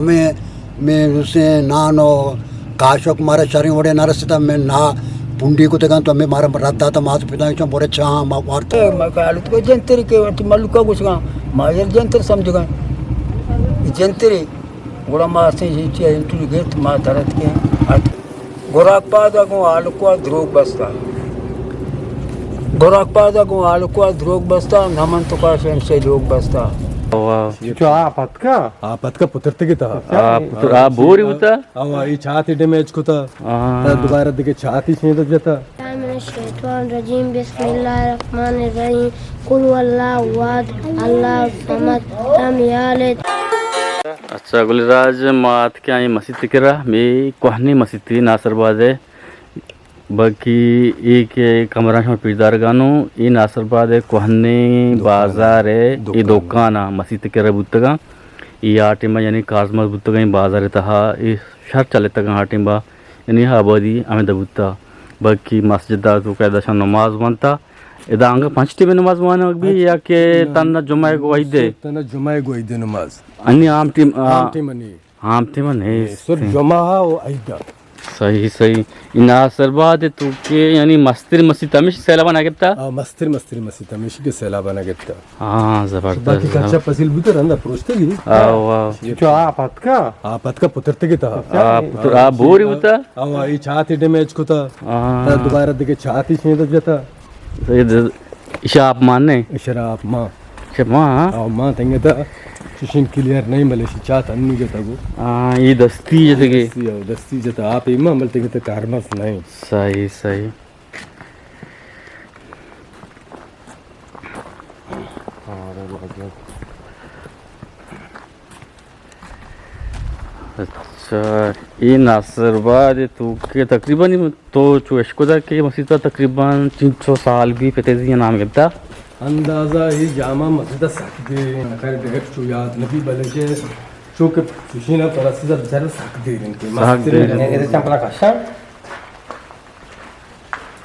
میں، میں اسے نان و کاشک مارا شریں وڑے نہ رسیتا، میں نا پنڈی کو تکان تو میں مارا رد داتا مات پتا چون بورے چاہ ما وارتا۔ اے ما کالت کو جنتری کے وتی ملکا گوشگا، ما یر جنتر سمجھگا۔ جنتری گڑا ما اسے جی چی انٹری گرت ما ترت کے ات۔ گوراک پادا گوں آلکوا دروگ بستا۔ گوراک پادا گوں آلکوا دروگ بستا، نمن تو کا شمسے لوگ بستا۔ واہ۔ چو آپ اتکا؟ آپ اتکا پترتگی تہا۔ آپ پتر-، آپ بوری بوتا؟ او، ای چاتی ڈیمیج کتا۔ ہاں۔ تا دوبارہ دیگه چاتی چیند جتا۔ من الشیطان الرجیم، بسم اللہ الرحمن الرحیم، قل هو الله احد، الله الصمد، لم یلد۔ اچھا گل راج، ما اتکیں اے مسیت کرا، مے کوہنیں مسیتے ناصر آباد ءِ، بلکہ اے کہ کمرہ شما پیش دارگا نوں، اے ناصر آباد ءِ کوہنیں دکان، بازار ءِ اے دکان۔ دکان ءَ مسیت کرا بوتگاں۔ اے آ ٹائم ءَ یعنی کارمرز بوتگاں، اے بازار ءِ تہا اے شہر چلتگاں آ ٹائم ءَ، یعنی آبادی ہمدا بوتا، بلکہ مسجد ءَ تو قاعدہ شان نماز وانتا۔ ادا انگا پنچ ٹیم نماز وانگ بی یا کہ تنا جمعہ گو عید ہے؟ تنا جمعہ گو عید نماز۔ انی عام ٹیم، آ، عام ٹیم انی۔ عام ٹیم نیست۔ صرف جمعہ و عید۔ صحیح، صحیح۔ اے ناصر آباد تو کہ یعنی مستر مسیت ہمیش سیلاب نہ گپتا؟ آ، مستر، مستر مسیت ہمیش کے سیلاب نہ گپتا۔ ہاں، زبردست۔ باقی کچا پسیل بوتا رندا پروشتے گی۔ آ، واہ۔ چو آپ اتکا؟ آپ اتکا پترتے گی تا۔ آپ پتر-، آپ بوری بوتا؟ آ، اے چاتی ڈیمیج کتا۔ ہاں۔ تا دوبارہ دیگه چاتی چیند جتا۔ اے د-، ایشا آپ مان نے؟ ایشرا آپ مان۔ ایشا مان، ہاں؟ آ، مان تنگتا چشین کلیئر نہیں، بلے ایشی چات انو جتا گو۔ ہاں، اے دستی جتا گے؟ دستی، آ، دستی جتا۔ آپ ایمان بل تنگتا کارمرز نہیں۔ صحیح، صحیح۔ اچھا، اے ناصر آباد تو کہ تقریباً تو چو اشکدا کہ مسیت تقریباً چنچو سال بی پتے زی نام گپتا؟ اندازہ اے جامع مسجد سک دے، خیر ڈائریکٹ چو یاد نبی، بلکہ چو کہ چوشینا پرستی در سک دے، سک دے۔ اے چمپلا کشا۔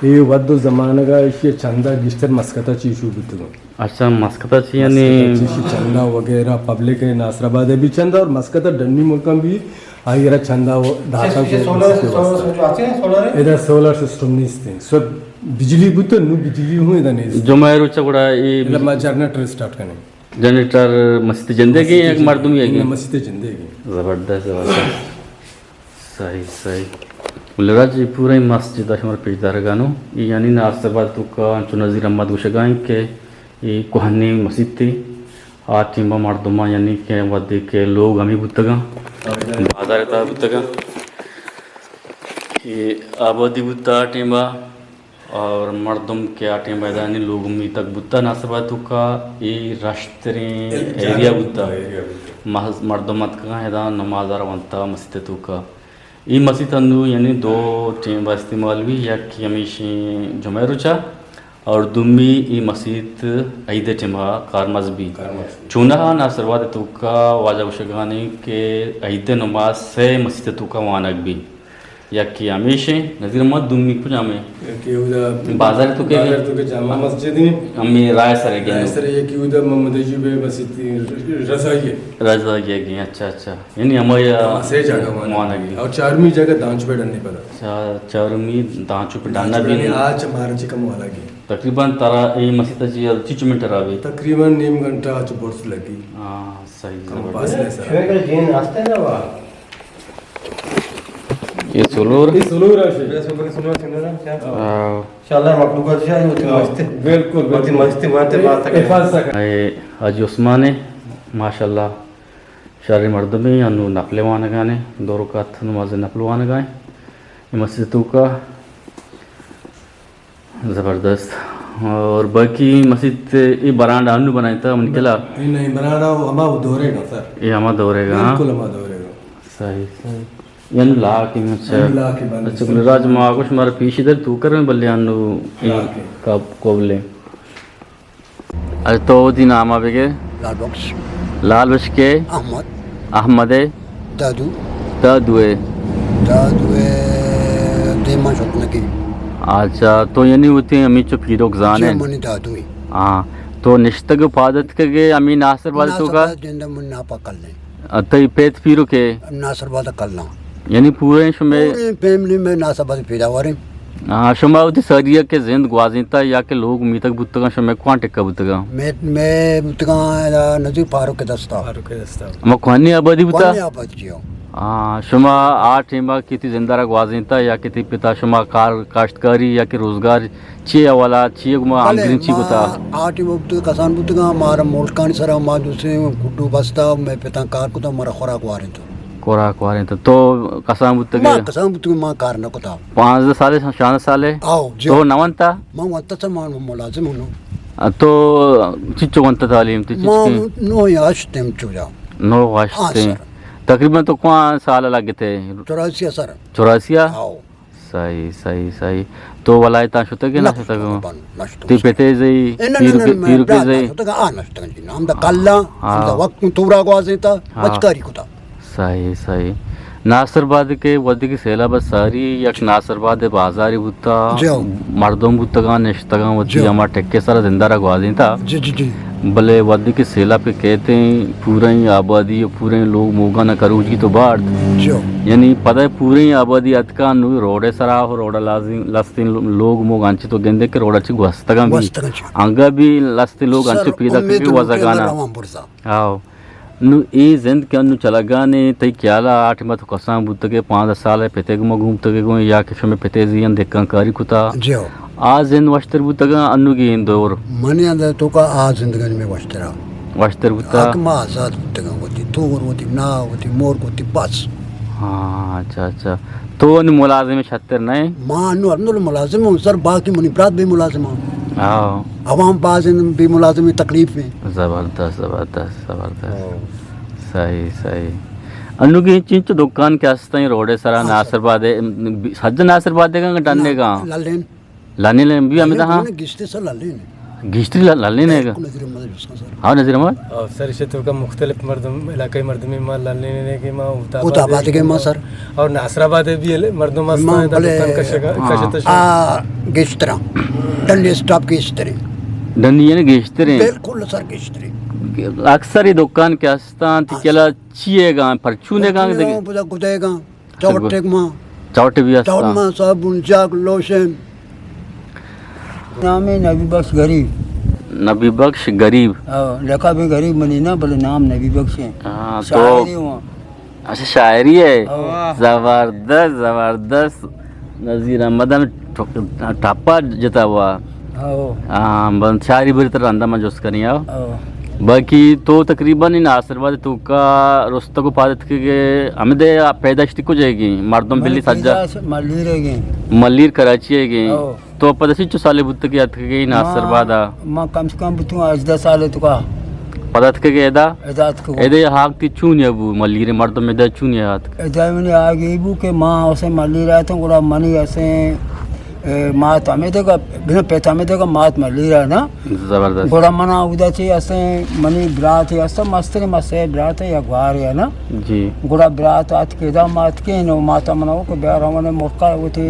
اے وھد و زمانگ ءَ ایشی ءِ چندہ گیشتر مسقط ءَ چہ شروع بوتگ انت۔ اچھا، مسقط ءَ چہ یعنی؟ مسقط ءَ چہ ایشی چندہ وغیرہ پبلک ءِ ناصر آباد ءَ بھی چندہ اور مسقط ءَ ڈنی ملکاں بھی آئی را چندہ و داتاں۔ ادا سولر سسٹم نیست انت۔ سو بجلی بوت، نو بجلی ہوں ادا نیست۔ جمعہ روچ گڑا اے ادا ما جنریٹر اسٹارٹ کنیں۔ جنریٹر مسیت جندے گے یک مردمی ہے گے؟ مسیت جندے گے۔ زبردست، زبردست۔ صحیح، صحیح۔ گل راج، اے پورا مسجد ءَ شمار پیش دارگا نوں۔ اے یعنی ناصر آباد توکا انچو نذیر احمد گوشگا انت کہ اے کوہنیں مسیتے، آ ٹیم ءَ مردماں یعنی کہ وھدے کہ لوگ ہمے بوتگاں، بازار ءِ تہا بوتگاں، اے آبادی بوتا آ ٹیم ءَ۔ اور مردم کہ آ ٹیم ءَ ادا یعنی لوگ میتگ بوتا ناصر آباد توکا، اے رشتریں ایریا بوتا۔ محض مردم اتکگاں ادا نماز ءَ را ونتا مسیت توکا۔ اے مسیت انو یعنی دو ٹیم ءَ استعمال بی، یکے ہمیشیں جمعہ روچا اور دومی اے مسیت عید ٹیم ءَ کارمرز بی۔ چونہا ناصر آباد توکا واجہ گوشگانے کہ عید نماز سے مسیت توکا وانگ بی۔ یکے ہمیش انت، نذیر احمد، دومی کجام انت؟ یکے اودا بازار توکا، بازار توکا جامع مسجد انت۔ ہمے راہ سر گے۔ راہ سر یکے اودا محمد ایوب مسیت رضائیہ۔ رضائیہ گے، اچھا، اچھا۔ یعنی ہمایا ہاں، سے جگہ وانگ۔ وانگ۔ اور چارمی جگہ دانچ پہ ڈنی پدا۔ چا-، چارمی دانچ پہ ڈنی۔ آچ مارچ کم والا گے۔ تقریباً ترا اے مسیت چی، چی چو منٹ را بی؟ تقریباً نیم گھنٹہ آچ برس لگی۔ ہاں، صحیح، کم زبردست۔ پاس ہے سر۔ شوے کا جین آستے نا وا۔ اے سلور؟ اے سلور ہے شے۔ بے سلور، سلور سننا کیا؟ ہاں۔ انشاءاللہ مخلوقات شاہ ہوتی ہاں، مستی۔ بالکل، ہوتی بالکل۔ مستی بات ہے، بات ہے۔ حفاظت کر۔ اے حاجی عثمان ہے، ماشاءاللہ شر مردمے، انو نفل وانگانے، دو رکعت نماز نفل وانگائیں۔ اے مسجد توکا۔ زبردست۔ اور باقی مسیت اے برانڈا انو بنائیں تا من کلا؟ اے نہیں، برانڈا وہ ہما وہ دورے گا سر۔ اے ہما دورے گا، ہاں؟ بالکل ہما دورے گا۔ صحیح، صحیح۔ یعنی لا کے میں اچھا۔ یعنی لا کے بند۔ اچھا، گل راج ما کچھ مارا پیشی در تو کر میں بلے انو اے لا کے۔ کا قبلے۔ اچھا، تو وتی نام ءَ بگے۔ لال بخش۔ لال بخش کے؟ احمد۔ احمد ءِ؟ دادو۔ دادو ءِ؟ دادو ءِ دیما شت نکی۔ اچھا، تو یعنی وتی ہمینچو پیروک زانے؟ جی، منی دادو ءِ۔ ہاں، تو نشتگ پاد اتکگ ئے ہمے ناصر آباد توکا؟ ناصر آباد جند من ناپا کلیں۔ ء تئی پت پیرک ء؟ ناصر آباد کلاں۔ یعنی پوریں شمے؟ پوریں فیملی مئے ناصر آباد پیداوار ایں۔ ہاں، شما وتی ساری ء کہ زند گوازینتا یا کہ لوگ میتگ بوتگاں، شمے کوان ٹکا بوتگاں؟ مئے، مئے بوتگاں، ادا نزیک فاروق ء دستا۔ فاروق ء دستا۔ ہما کوہنی آبادی بوتا؟ کوہنی آبادی، جی ہاں۔ ہاں، شما آ ٹیم ء کہ تئی زند ء را گوازینتا یا کہ تئی پتا شما کار، کاشتکاری یا کہ روزگار چی حوالہ، چی گما بلے، آمدنی چی ما کتا؟ آ ٹیم ء بوتگ، کسان بوتگاں، مارا ملکانی سرا ما دوسرے گڈو بستا، مئے پتاں کار کتا، مارا خوراک وارینت۔ خوراک وارینت۔ تو کسان بوتگے؟ ما کسان بوتگاں، ما کار نہ کتا۔ پانزدہ سالے، شانزدہ سالے؟ آؤ، جی۔ تو نہ ونتا؟ ما ونتا سر، ما ملازم ہوں۔ آ، تو چچو ونتا تعلیم؟ تو ما چچکے؟ نو یا ہشت ٹیم چو جا۔ نو ہشت ہاں، ٹیم۔ سر۔ تقریباً تو کوان سال لگتے؟ چوراسی سر۔ چوراسی؟ آؤ۔ صحیح، صحیح، صحیح۔ تو ولایتاں شتگ کہ نہ، نہ شتگ؟ نہ شتگ۔ تئی پتے زئی، اے نہ، نہ، پیرک، نہ، نہ، پیرک برات زئی؟ نہ شتگ، آ نہ شتگ جی۔ ہم دا کلا، ہاں۔ ہم دا وقت تو را گوازینتا، ہاں۔ مچکاری کتا۔ صحیح، صحیح۔ ناصر آباد کہ وھدے کہ سیلاب ساری یک ناصر آباد بازاری بوتا، جو۔ مردم بوتگاں، نشتگاں، وتی جو۔ ہما ٹکے سرا زندہ را گوازینتا۔ جی، جی، جی۔ بلے وھدے کہ سیلاب کہ کیتیں، پوریں آبادی و پوریں لوگ موگاں کروچی تو بارت۔ جو۔ یعنی پدا پوریں آبادی اتکا نو روڈ سرا و روڈ لازم لستیں لوگ موگ انچ تو گندے کہ روڈ چہ گوستگاں بھی۔ گوستگاں چہ۔ انگا بھی لستیں لوگ سر، انچ پیدا امید کہ نوکیں وزگانا۔ روان برزا۔ آؤ۔ نو اے زند کہ انو چلگانے، تئی خیالا آ ٹیما تو کسان بوتگے، پانزدہ سال پتے گما گومتگے گوں، یا کہ شمے پتے زیان دکان کاری کتا؟ جی ہو۔ آ زند وشتر بوتگاں انوگی این دور؟ منی اندر تو کا آ زندگانی میں وشترا۔ وشتر بوتا؟ آ کہ ما آزاد بوتگاں، وتی تور، وتی نا، وتی مور، وتی بس۔ ہاں، اچھا، اچھا۔ تو نی ملازم شتر نہ؟ ما انو الحمدللہ ملازم ہوں سر، باقی منی برات بھی ملازم ہوں۔ ہاں۔ عوام باز ہیں، بے ملازمی تکلیف میں۔ زبردست، زبردست، زبردست۔ ہاں۔ صحیح، صحیح۔ انوگی چنچو دکان کہ ہستیں روڈے سرا؟ ہاں، سر۔ ناصر آباد، سج ناصر آباد گا ڈنے گا؟ لالین۔ لالین بھی ہمیں ہاں؟ گشتے سر لالین۔ گشتری لالین ہے گا؟ بالکل نظیر احمد جوسکا سر۔ ہاں، نظیر احمد۔ اور سر، اسے تو کا مختلف مردم، علاقائی مردمی ما لالین ہے کہ ما اوت آباد کے ما سر۔ اور ناصر آباد بھی مردم ہستا ہے، بلے دکان کشتا، ہاں۔ کشتا شو۔ آ، گیشترا۔ ڈنڈی اسٹاپ گیشترے۔ ڈنڈی یعنی گیشترے۔ بالکل سر گیشترے۔ اکثر یہ دکان کہ ہستان، ہاں، تکیلا سر۔ چیے گا، پرچونے گا، پرچونے گا، گدے گا۔ چوٹے ما۔ چوٹے بھی ہستا۔ چوٹ ما صابن، جاگ، لوشن۔ نام ہے نبی بخش غریب۔ نبی بخش غریب۔ ہاں، لقب غریب منی نا، بلے نام نبی بخش ہے۔ ہاں، تو شاعری ہوں۔ اچھا، شاعری ہے؟ ہاں۔ زبردست، زبردست۔ نظیر احمد ہم ٹپ-، ٹپا جتا ہوا۔ ہاں۔ ہاں، بند شاعری بری تر رندا من جست کنی آؤ۔ ہاں۔ باقی تو تقریباً ان ناصر آباد تو کا رستگ و پاد اتکگے، ہمدے پیداشتی کجا گی؟ مردم بلی سجا؟ پیداش ملیر گی۔ ملیر کراچی گی۔ ہاں۔ تو پدا چنچو سالے بوتگے اتکگے ناصر آباد آ؟ ما کم سے کم بوتوں ہژدہ سال تو کا۔ پدا اتکگے ادا؟ ادا اتکگوں۔ ادا ہاک تی چونی بو، ملیر مردم ادا چونی آتک؟ ادا منی آگے بو کہ ما اسے ملیر آتوں، گڑا منی اسے، اے، مات ہمیں دگا، بنا پت ہمیں دگا مات ملیر ہے نا۔ زبردست۔ گڑا منا اودا چی اسے منی برات ہستا، مستر مسے برات یا گوار ہے نا۔ جی۔ گڑا برات آتک ادا مات کے نو ماتا منا او کہ بیا رونے مرکا وتی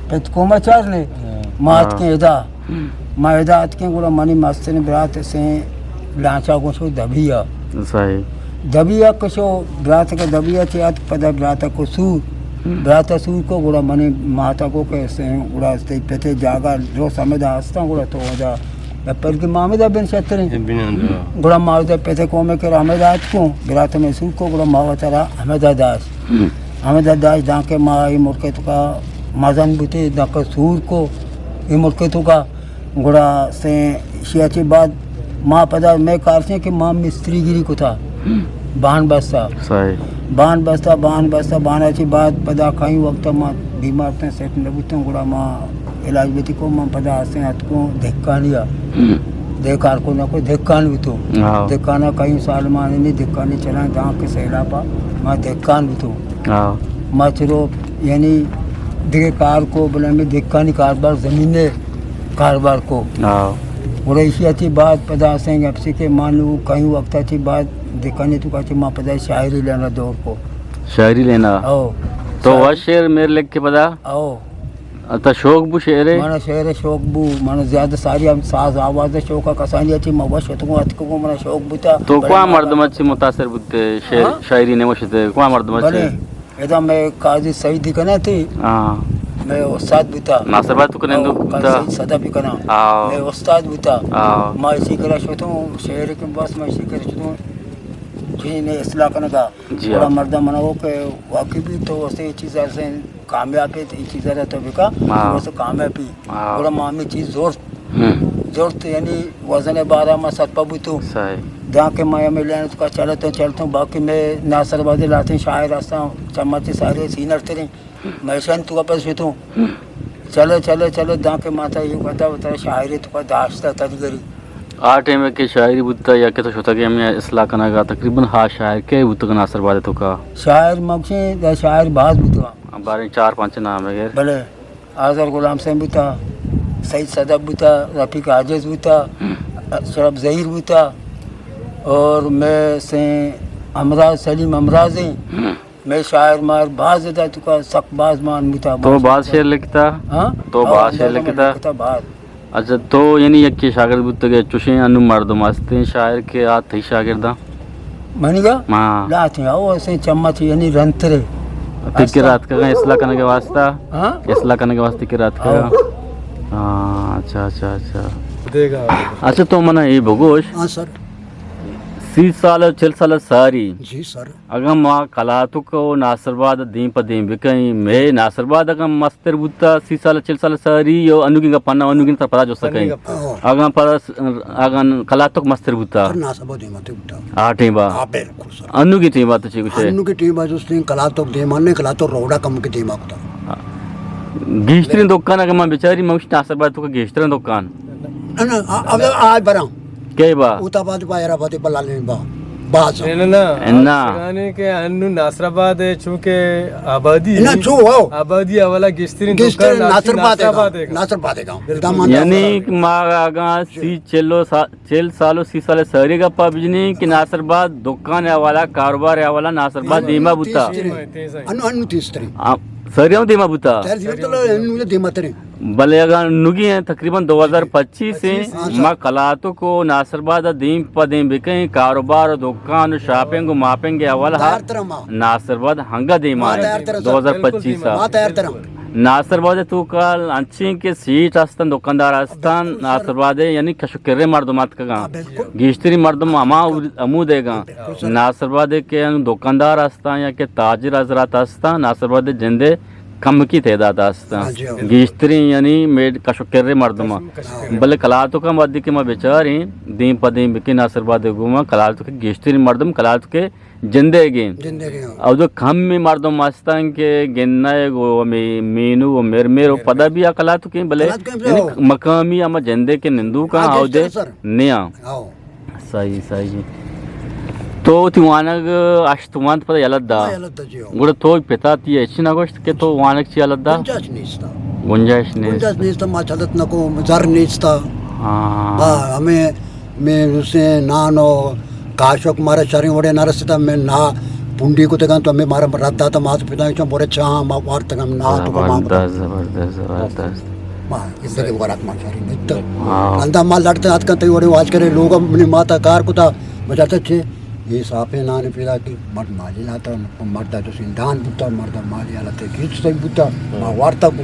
پت کوما چارنے۔ ہاں۔ مات کے ادا۔ ہم۔ ما ادا اتکیں گڑا منی مستریں برات اسیں لانچا گوشو دبیا۔ صحیح۔ دبیا کشو برات کا دبیا چے ات پدا برات کو سور۔ ہم۔ برات سور کو گڑا منی ماتا کو کہ اسیں گڑا استے پتے جاگا درو سمدا ہستاں گڑا تو ادا پر کے مامدا بن شتریں۔ بنان دا۔ گڑا ما ادا پتے کو میں کہ رامدا اتکوں برات میں سور کو گڑا ما وترا ہمدا داش۔ ہم۔ ہمدا داش دانکہ ما ای ملک تو کا مزن بوتے دانکہ سور کو ای ملک تو کا گڑا سے شیا چی بعد ما پدا میں کار سے کہ ما مستری گیری کتا۔ ہم۔ بان بستا۔ صحیح۔ بان بستا، بان بستا، بانا چی بعد پدا کئی وقت ما بیمار تن سیٹ نہ بوتوں، گڑا ما علاج بیتی کو ما پدا ہستیں اتکوں دھکانی آ۔ ہم۔ دھکان کو نہ کو دھکان بوتوں۔ ہاں۔ دھکانا کئی سال ما نہیں دھکانی چلائیں دانکہ سیلاپا ما دھکان بوتوں۔ ہاں۔ ما چلو یعنی دیگہ کار کو، بلے ہمیں دھکانی کاروبار زمین ہے۔ کاروبار کو۔ ہاں۔ گڑا ایشی ء چی بعد پدا سنگ اپسی کہ ما نو کئی وقت ء چی بعد دکانی تو کا چی ما پدا شاعری لینا دور کو۔ شاعری لینا؟ او۔ تو شاعری۔ وا شعر میر لکھ کے پدا؟ او۔ تا شوق بو شعر ءِ؟ من شعر ءِ شوق بو، من زیادہ ساری ہم ساز آواز ءِ شوق ءَ کسانی ءَ چہ من وش اتکوں، اتکگوں، من شوق بوتا۔ تو بلے کواں من مردم ءَ چہ متاثر بوتے شعر، ہاں؟ شاعری نوشت ءَ کواں مردم ءَ چہ؟ بلے، ادا مئے قاضی سعید کنا تھی، ہاں۔ مئے استاد بوتا۔ ناصر آباد تو کنے ہاں، بوتا؟ قاضی سعید صدف کنا۔ ہاں۔ مئے استاد بوتا۔ ہاں۔ ما اسی کرا شتوں، شعر کہ بس ما اسی کرا شتوں، جی نے اصلاح کنگا۔ جی ہاں۔ بڑا مردم منو کہ واقعی بھی تو اسے چیز ایسے کامیاب ہے، یہ چیز ہے تو بکا، ہاں۔ بس کامیاب بھی۔ ہاں۔ گڑا ما ہمے چیز زورت، ہم۔ زورت یعنی وزن ءِ بارا ما سرپد بوتوں۔ صحیح۔ داں کہ ما ہمے لین تو کا چلتوں، چلتوں، باقی مئے ناصر آباد ءِ لہتیں شاعر ہستاں، چہ ما چہ سارے سینئر تریں، مئے شن تو واپس شتوں۔ ہم۔ چلے، چلے، چلے، داں کہ ما تا یہ پتا وتا شاعری تو کا داشتا تدگری۔ آ ٹائم ءَ کہ شاعری بوتا یا کہ تو شتگ ئے ہمے اصلاح کنگ ءَ، تقریباً ہا شاعر کئے بوتگ ناصر آباد ءِ توکا؟ شاعر مگشیں، یا شاعر باز بوتگ۔ باریں چار پنچ نام بگر۔ بلے۔ آزر غلام حسین بوتا، سعید صدف بوتا، رفیق عاجز بوتا، ہم۔ اشرف ظہیر بوتا، اور مئے سیں امراض، سلیم امراض ہیں۔ ہم۔ مئے شاعر مار باز ادا تو کا سک باز مان بوتا، تو باز باز شعر لکھتا؟ ہاں؟ تو او، باز شعر اندازہ من لکھتا؟ لکھتا باز۔ اچھا، تو یعنی یکے شاگرد بوتگ ئے، چوشیں انو مردم ہستیں شاعر کہ آ تئی شاگرداں؟ منی گا؟ ہاں۔ لہتیں، او اسے چما چی یعنی رنترے۔ تئی کرا اتکگاں اصلاح کنگ ءِ واسطہ؟ ہاں؟ اصلاح کنگ ءِ واسطہ کرا اتکگاں؟ او۔ ہاں، اچھا، اچھا، اچھا۔ دیگا۔ اچھا، تو منا اے بگوش۔ ہاں سر۔ سی سال ءُ چل سال ءَ ساری۔ جی سر۔ اگاں ما کلاتک ءُ ناصر آباد دیم پہ دیم بکئیں، مئے ناصر آباد اگاں مستر بوتا سی سال، چل سال ساری، ءُ انوگیں گپ نہ، انوگیں تر پدا جست کئیں۔ انوگیں گپ۔ ہاں۔ اگاں پدا س-، اگاں کلاتک مستر بوتا۔ سر، ناصر آباد دیماتر بوتا۔ آ ٹیما۔ ہاں، بالکل سر۔ انوگیں ٹیما تو چی گوشے؟ انوگیں ٹیما جستیں کلاتک دیما نہ، کلاتک روڈا کم کہ دیما کتا۔ گیشتریں دکان اگاں ما بچاری، ما گوشت ناصر آباد تو کہ گیشتریں دکان۔ نہ، نہ، آ، آ، آ، آ براں۔ کئے با؟ اوتا بعد با، ایرا بعد بلالیں با۔ باز۔ نہ، نہ، نہ۔ آ شگانے کہ انو ناصر آباد ہے، چونکہ آبادی نہ، ہے۔ چو، ہو۔ آبادی اولا گیشترین گیشترین دکان ناصر آباد ہے۔ ناصر آباد ہے۔ ناصر آباد ہے۔ بالکل۔ یعنی کہ ما اگاں سی چلو سا-، چل سال و سی سال ساری گپا بجنی کہ ناصر آباد دکان اولا، کاروبار اولا ناصر آباد دیما بوتا۔ تیز ترین۔ انو، انو تیز ترین۔ آ، ساری ہم دیما بوتا۔ ساری ہم دیما بوتا۔ انو دیما ترین۔ بلے اگاں نگی ہیں تقریباً دو ہزار پچیس ہیں، پچیس، ہاں سر۔ ما کلاتک و ناصر آباد دیم پہ دیم بکیں، کاروبار و دکان و شاپنگ و ماپنگ اول ہا ناصر آباد ہنگا دیما ہیں۔ دو ہزار پچیس آ۔ ناصر آباد تو کال انچیں کہ سیٹ ہستن، دکاندار ہستن، ناصر آباد یعنی کش و کرے مردم اتکگاں۔ ہاں، بالکل۔ گیشتری مردم ہما ہمو دیگاں۔ بالکل سر۔ ناصر آباد کہ دکاندار ہستن یا کہ تاجر حضرات ہستن، ناصر آباد جندے کمکی تعداد است۔ ہاں جی، ہاں۔ گیشترین یعنی میڈ کش و کرے مردم۔ کش و کرے۔ بلے کلاتک ہم وھدی کہ ما بچاریں، دیم پہ دیم بکیں ناصر آباد گوما کلاتک گیشترین مردم کلاتک جندے گیں۔ جندے گیں۔ او دو کم مردم ہستن کہ گنہ گو ہمیں مینو و مرمر و پدا بھی آ کلاتک ہیں، بلے کلاتک ہیں، یعنی ہو۔ مقامی ہم جندے کے نندوکاں ہاں، او دے گیشتر سر۔ نیا۔ ہاں۔ صحیح، صحیح۔ تو وتی وانگ ہشت وانت پدا یلہ دا۔ ہاں، یلہ دا جی، ہو۔ گڑا تو پتا تی ہچ نہ گوشت کہ تو وانگ چی یلہ دا؟ گنجائش نیستا۔ گنجائش نیست۔ گنجائش نیستا، ما چلت نہ کو، زر نیستا۔ ہاں۔ ہاں، ہمیں، میں اسے نان و کاشک مارا شریں وڑے نہ رسیتا، میں نا پنڈی کو تکان تو ہمیں مارا رد داتا، ما تو پتا چون بورے چاہ ما وارتگم نا تو کو ما زبردست، زبردست، زبردست۔ ما زندگی وراک ما چاری نیت۔ ہاں۔ اندا ما لڑتے آتکن تئی وڑے واج کرے لوگ منی ماتا کار کتا، بچاتا چے؟ یہ صافے نان پیدا کی، مرد مالی لاتا، مرد تو سندان بوتا، مرد مالی حالت کیچ صحیح بوتا، ما وارتا کو۔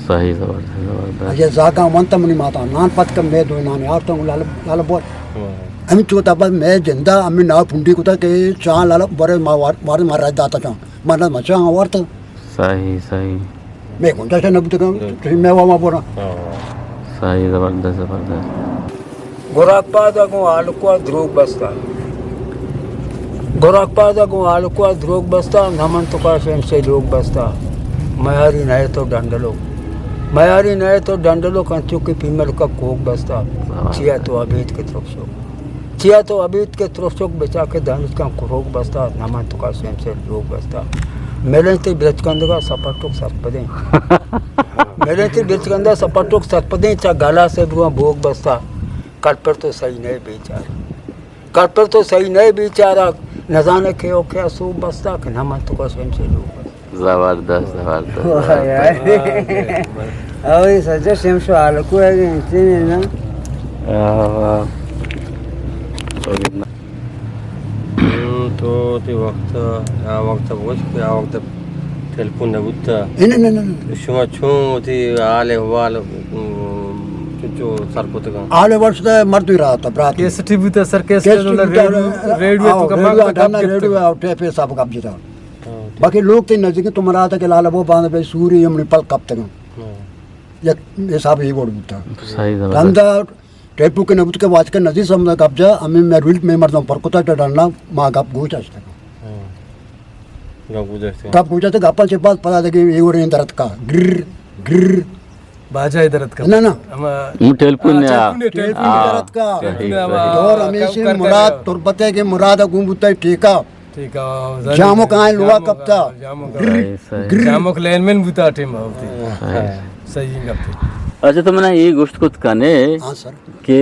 صحیح، زبردست، زبردست۔ اجے زاگا ونتا منی ماتا، نان پت کم میں دو نان یار تو لال، لال بور۔ ہمیں چوتا بس میں جندا، ہمیں نا پنڈی کتا کہ چاں لال بورے ما وار، وار ما رد داتا چاں۔ من مچاں وارتا۔ صحیح، صحیح۔ میں گنجائش نہ بوتگاں، تو میں وما بوراں۔ صحیح، زبردست، زبردست۔ گراک پادا گوں آلکوا دروگ بستا۔ گراک پادا گوں آلکوا دروگ بستا، نمن تو کا شمشے لوگ بستا۔ میاری نئے تو ڈنڈلو۔ میاری نئے تو ڈنڈلو کن چوکی پیمل کا کوک بستا۔ زبردست۔ چیا تو ابید کے ترکشو۔ چیا تو ابید کے ترشک بچا کے دانشکاں کروک بستا، نمان تو کا شمشے لوگ بستا۔ ملیں تے برچکندگا سپٹوک سرپدیں۔ ملیں تے برچکندا سپٹوک سرپدیں، چا گلا سے برواں بوگ بستا۔ کٹ پر تو صحیح نئے بیچارہ۔ کٹ پر تو صحیح نئے بیچارہ۔ نزانے کے او کے سوب بستا، کہ نمان تو کا شمشے لوگ بستا۔ زبردست، زبردست. واہ یار. او، یہ سچا شمشو حالکو ہے کہ انچین ہے نا. آہ، واہ. ہم، تو تی وقت، آ وقت بوش کہ آ وقت ٹیلیفون نہ بوتا. نہ، نہ، نہ، نہ. شما چون تی حال احوال، ہم، چو، چو سر کتگا؟ حال احوال شتا مرد ہی رہا تھا، برات. کیسٹی بوتا سر، کیسٹی کیسٹی بوتا، ریڈیو، ریڈیو تو آؤ، کما ریڈیو گپ آ، ریڈیو آ، ٹیپ حساب گپ جتا. ہاں، ٹھیک. باقی لوگ تے نزدیک تو مراد کہ لالا بو باندھ پہ سوری ہم پل کپتگا. ہاں. یک حساب ہی بوڑ بوتا. صحیح زبردست. دندا ٹیپو کے نبوت کے واچ کے نزدیک سمجھا گپ جا، ہمیں میں ریلٹ میں مردم پر کتا ڈرنا، ما گپ گوش اشتگا. ہاں. گپ گوش اشتگا. گپ گوش اشتگا، گپا چے بعد پتا لگے یہ اور درد کا. گر، گر. باجا ادھر اتکا. نہ، نہ. ہما ہوں، ٹیلیفون ہاں، نے آ. ٹیلیفون نے، ٹیلیفون آ، ادھر اتکا. صحیح، ٹیلیفون نے صحیح. آ. دور ہمیشی مراد تربتے کے مراد گوں بوتا ٹیکا. ٹھیک ہے. جامو کائیں لوا کپتا. جامو کا. صحیح، صحیح. گرر. جامو کا لائن مین بوتا ٹیم ہوتی. صحیح. صحیح گپ. اچھا، تو منا یہ گوشت کت کنے ہاں سر. کہ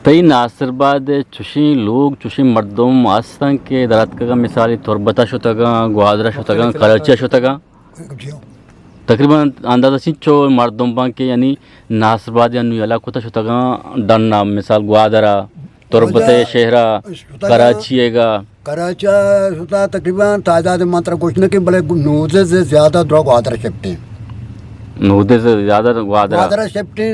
تئی ناصر آباد چشیں لوگ، چشیں مردم ہستن کہ دراتکگاں، مثالی تربتا شتگاں، گوادرا شتگاں، کراچی شتگاں. جی ہاں. تقریباً اندازہ چنچو مردم باں کہ یعنی ناصر آباد یا نو یلا کتا شتگاں ڈنا، مثال گوادرا، تربت شہرا، شتگاں. کراچی گا. کراچی شتا تقریباً تعداد من ترا گوشت نہ کہ بلے نوزے سے زیادہ درا گوادر شفٹیں. نوزے سے زیادہ گوادر. گوادر شفٹیں،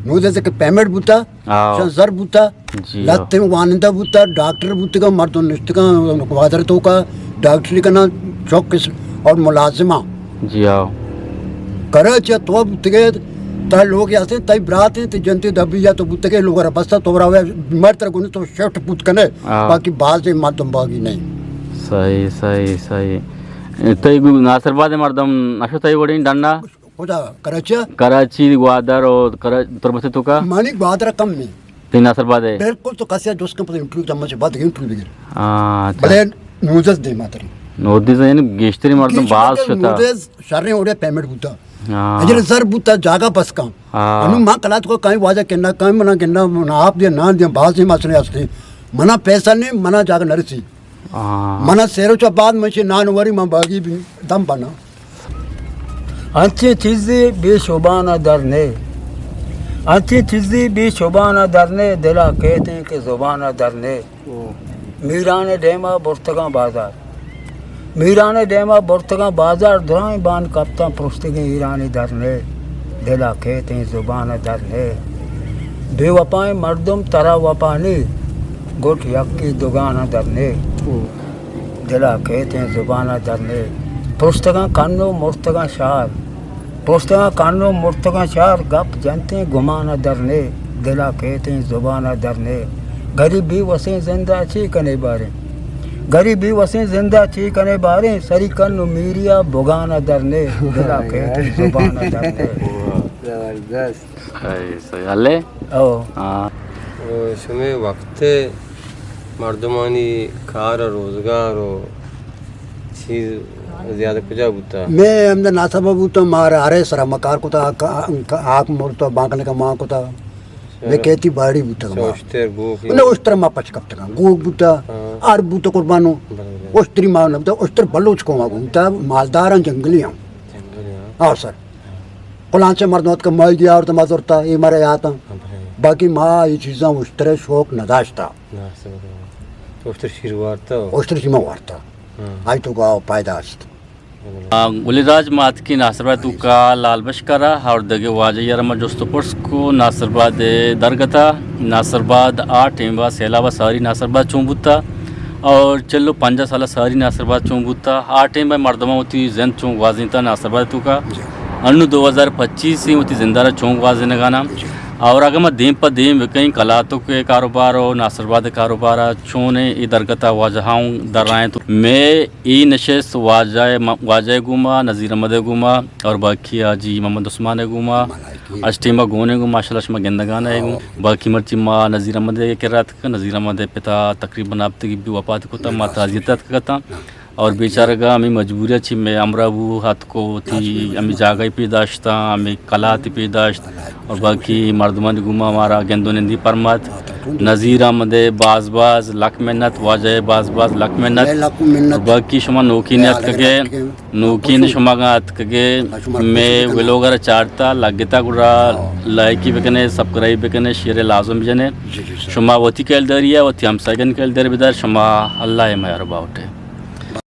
نوزے سے کہ پیمنٹ بوتا. آؤ. شان زر بوتا، جی، لہتیں وانندہ بوتا، ڈاکٹر بوتگا، مردم نشتگا، گوادر توکا ڈاکٹری کنا، چوکس اور ملازمہ. جی، آؤ. کراچی تو بوتگے، تا لوگ ہستیں، تئی براتیں، تئی جنتے دبی یا تو بوتگے، لوگ را بستا، تو را بیمار تر گنے تو شفٹ بوت کنے، آؤ. باقی باز مردم باقی نہیں. صحیح، صحیح، صحیح. تئی گو-، ناصر آباد مردم نشو تئی وڑیں ڈنڈا؟ کجا؟ کراچی؟ کراچی، گوادر اور کرا-، تربت توکا؟ منی گوادر کم ہے. تئی ناصر آباد ہے؟ بالکل، تو کسی دوست کم پر انٹرویو جمع سے بعد انٹرویو بگر. ہاں، اچھا. بلے نوزز دے ماتری. نوزز یعنی گیشتری مردم باز شتا. نوزز شریں اوڑے پیمنٹ بوتا. ہاں. اجل زر بوتا جاگا بس کم. ہاں. انو ما کلات کو کہیں واجہ کنا، کہیں منا کنا، منا آپ دے نان دے، باز ہی مسئلے ہستے. منا پیسہ نہیں، منا جاگا نہ رسی. ہاں. منا سیرو چا بعد من چے نان وری من باگی بھی دم بنا. انچیں چیزے بے شبان ءَ در نے، انچیں چیزے بے شبان ءَ در نے، دل ءَ کیت ایں کہ زبان ءَ در نے. میران ءِ ڈیم ءَ برتگاں بازار، میران ءِ ڈیم ءَ برتگاں بازار، درائیں بان کپتاں پرشتگیں ایرانی در نے، دل ءَ کیت ایں زبان ءَ در نے. بے وپائیں مردم ترا وپا نے، گٹ یکی دگان ءَ در نے. دل ءَ کیت ایں زبان ءَ در نے. پرشتگاں کن ءُ مرتگاں شار، پرشتگاں کن ءُ مرتگاں شار، گپ جنت ایں گمان ءَ در نے. دل ءَ کیت ایں زبان ءَ در نے. گریب بے وسیں زند ءَ چے کنے باریں؟ گریب بے وسیں زند ءَ چے کنے باریں؟ سری کن ءُ میری ءَ بگان ءَ در نے. دل ءَ کیت ایں زبان ءَ در نے. زبردست. صحیح، صحیح. ہلے؟ او. ہاں. او، شمے وقت ءَ مردمانی کار ءُ روزگار ءُ چیز زیادہ کجا بوتا؟ میں ہمدا ناسبا بوتا، مار ہرے سرا ما کار کتا، آک، آک مرتا، بانکنے کا مان کتا. میں کیتی باڑی بوتا. اشتر گوک؟ نہ، اشتر ما پچ کپتگاں. گوک بوتا، ہاں. آر بوتا قربانو. بلے، بلے. اشتری ما نہ بوتا، اشتر بلوچ کو ما بوتا، مالداراں جنگلی ہم. جنگلی ہم. ہاں سر. کلانچے مردم اتک ماہیگی آورت ما زرتا، اے مارا یات ایں. ہاں، بلے. باقی ما اے چیزاں اشترے شوق نہ داشتا. نہ، سمجھ گیا. تو اشتر شیر وارتا؟ اشتر شیر ما وارتا. ہاں. آئی تو گا پائدہ است. آ، گلی راج ما اتکیں ناصر آباد توکا لال بشکارا اور دگہ واجہ یار ما جست و پرس کو ناصر آباد درگتا. ناصر آباد آ ٹیم با سیلاب ساری ناصر آباد چون بوتا؟ اور چل و پنجاہ سال ساری ناصر آباد چون بوتا؟ آ ٹیم ءَ مردماں وتی زند چون گوازینتا ناصر آباد توکا؟ جی. انو دو ہزار پچیس ءَ وتی زندارا چون گوازینگانا؟ جی. اور اگر ما دیم پہ دیم بکیں کلاتک ءِ کاروبار و ناصر آباد ءِ کاروبارا چون اے درگتا واجہاں در آئیں تو میں اے نشست واجہ، واجہ گوما، نذیر احمد گوما اور باقی حاجی محمد عثمان گوما، ملائکی. اش ٹیما گونے گو ماشاءاللہ شما گندگانا گو. باقی مرچی ما نذیر احمد کرا نذیر احمد ءِ پتا تقریباً ہپتگی بی وفات کتا، ما تعزیت اتکگتاں. اور بیچارگا ہمیں مجبوری چی میں ہمراہ بو، ہتکو وتی ہمیں جاگہ پیداشتا، ہمیں کلاتی پیداشت، اور باقی مردمانی گوما ہمارا گند و نندی پرمات۔ نذیر احمد، باز باز لک منت، واجہ باز باز لک منت۔ اور باقی شما نوکین اتکگے، نوکین شما گا اتکگے، میں ویلوگر چارتا لگتا گڑا لائکی بکنے، سبسکرائب بکنے، شیئر لازم بجنے۔ شما وتی کلداری ہے، وتی ہمسایگن کلدار بدار، شما اللہ مہر باوٹے۔